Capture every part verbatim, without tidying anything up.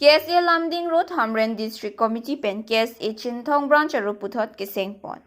K S A Lumding Road Hamren District Committee pen K S A Chinthong Branch aru puthot keseng pon.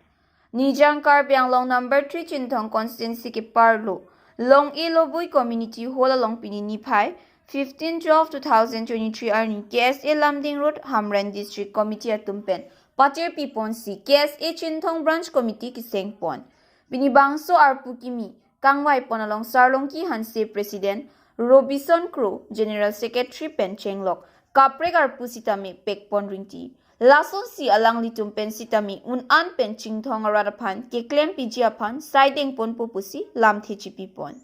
Nijang Karbi Anglong number three Chinthong constituency keparlo Long-e Lobui Community Hall along pini niphai fifteen twelve two thousand twenty-three arni K S A Lumding Road Hamren District Committee atum pen patir piponsi K S A Chinthong Branch Committee keseng pon. Pini bangso arpu kimi kangvai pon along Sarlongki Hanse President, Robison Kro General Secretary pen chenglok kaprek arpu sitame pek pon rinti. Lasonsi alanglitum pen sitame un-an pen Chinthong arat aphan keklem piji aphan saideng ponpo pusi lamthe chipi pon.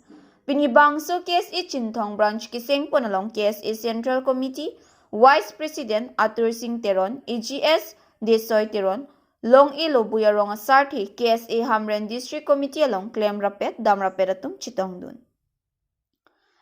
Pini bangso K S A Chinthong Branch keseng pon along K S A Central Committee Vice President Atur Singh Teron, A G S Desoi Teron, Long-e Lobui arong asarthe K S A Hamren District Committee along klem rapet dam rapet atum chetongdun.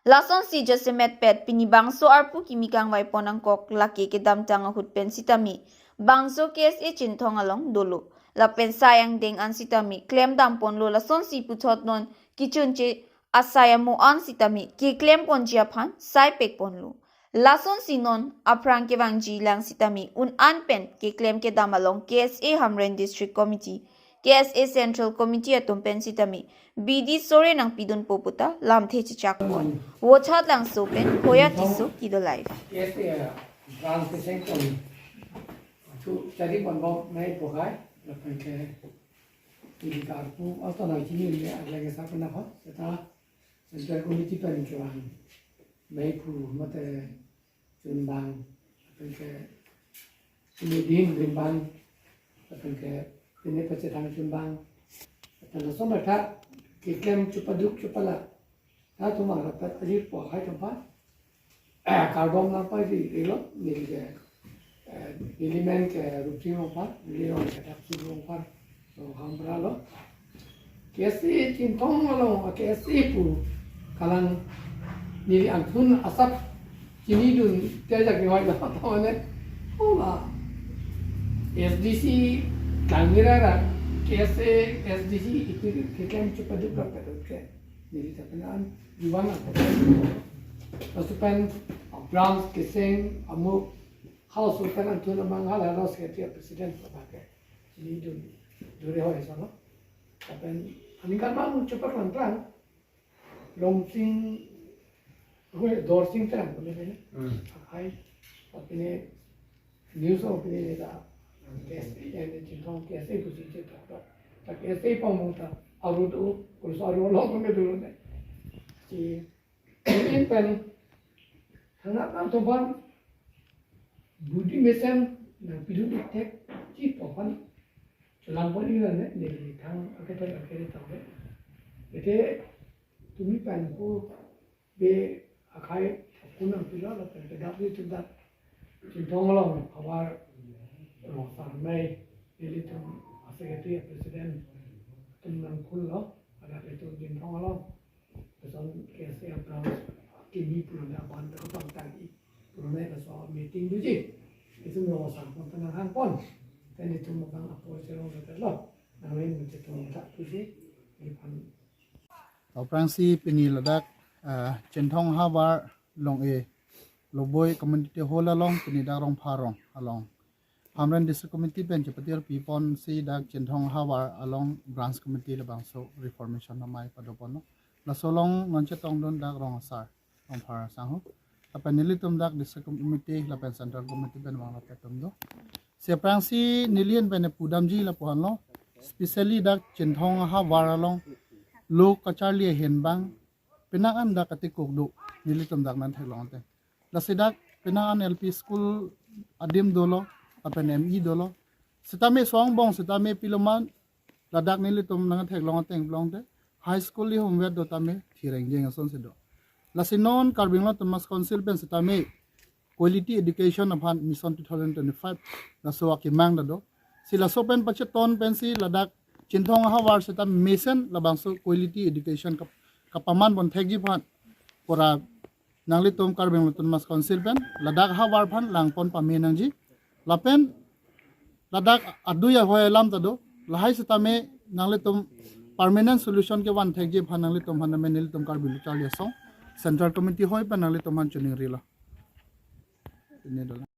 Lasonsi jasemet pet pini bangso arpu kimi kangvai pon angkok lake kedamtang ahut pen sitame bangso K S A Chinthong along dolo. Lapen sai angdeng an sitame klem dam ponlo, lasonsi puthot non kechunche asai amo an sitame keklem ponji aphan sai pek ponlo. Lasonsi non aphrang kevangji lang sitame un-an pen keklem kedam along K S A Hamren District Committee, K S A Central Committee atum pen sitame bidi sore nangpidunpo puta lamthe chechak pon. Vothatlangso pen Hoya Tisso, Kido Live. K S A branch keseng pon thu chari pon bom nai pokai lapen ke neli karpu alto nang chini le aglage sa pena ho seta Central Committee pen kevang meiphu mate chunbang lapen ke pini din ringbang lapen ke pini pachethang chunbang lapen lason ta keklem chupaduk chupala ta tumang lapen ajir po hai tempat karbom nangpari rilo neli ke, eh, neli men ke Rupsing Rongphar, neli rong ke Thapsu Rongphar, Rongkhang Bra lo. K S A Chinthong along, K S A pu kalang neli angthun asap chinidun terjak ni wai lo, tamane, oh la, S D C kangmira ra, K S A, S D C itu keklem chupaduk ra peduk ke. Neli ta pena an, iwan ang. Laso pen, a, branch keseng, amuk, house pen angthun amang hala lo secretary president pathake. Chinidun, dure hoi salo. Lapen, aningkan mang chupak lang klang. Long Sing, gue Dor Sing Terang, kami kaya. Hmm. Akai, tapi ni, news of ni da, K S A, eh, Chinthong K S A pusi chetok. Ta K S A pamong ta, aru tu, kurso aru lo kami dulu ni. Si, ini pen, anak kan tuban, budi mesen, nangpidun ithek, si tuban, chelang pon ini ne, ni thang, akhir akhir tahun ni. Jadi, tumi pen ko be akhai kunang pilo lapen ke dap ni tu dap Chinthong along ahavar rong asar mei nelitum a-secretary a-president atum nangkul lo, ada itu Chinthong along. Lason K S A branch kimi purana ban kapangtang-i purana laso meeting doji. Itum rong asar pon penang hang pon. Then itum abang apo cherong lo. Nanglen menchetong tak pusi. Ipan Aphrangsi pini ladak, ah, Chinthong ahavar Long-e Lobui Community Hall along pini dak Rongphar rong along Hamren District Committee pen chepatir piponsi dak Chinthong ahavar along Branch Committee labangso reformation amei padoponlo. Laso along non chetongdun dak rong asar, Rongphar asangho. Lapen nelitum dak District Committee lapen Central Committee pen vang lapen atum do. Si aphrangsi neli an pen pudamji lapu-an lo. Specially dak Chinthong ahavar along lo kacharli ahin abang penang an dak katikuk do, nelitum dak nangtheklong ateng. Lasi dak penang an L P school adim dolo, lapen M E dolo. Sitame songbong, sitame piloman, ladak nelitum nangtheklong ateng plongte, high school li humvet do tame, thireng jeng asonsi do. Lasi non Karbi Anglong Autonomous Council pen sitame quality education aphan Mission two thousand twenty-five laso akemang ta do. Si laso pen pacheton pensi ladak Chinthong ahavar seta mesen labangso quality education kap-, kapaman pon thekji aphan pura nanglitum Karbi Anglong Autonomous Council pen ladak ahavar aphan langpon pame nangji. Lapen ladak adui ahoi alam ta do. Lahai sitame nanglitum permanent solution kevan thekji aphan nanglitum aphan name nelitum Karbi Lo Charli Asong Central Committee hoi pen nanglitum aphan choningrilo. Pine dolang.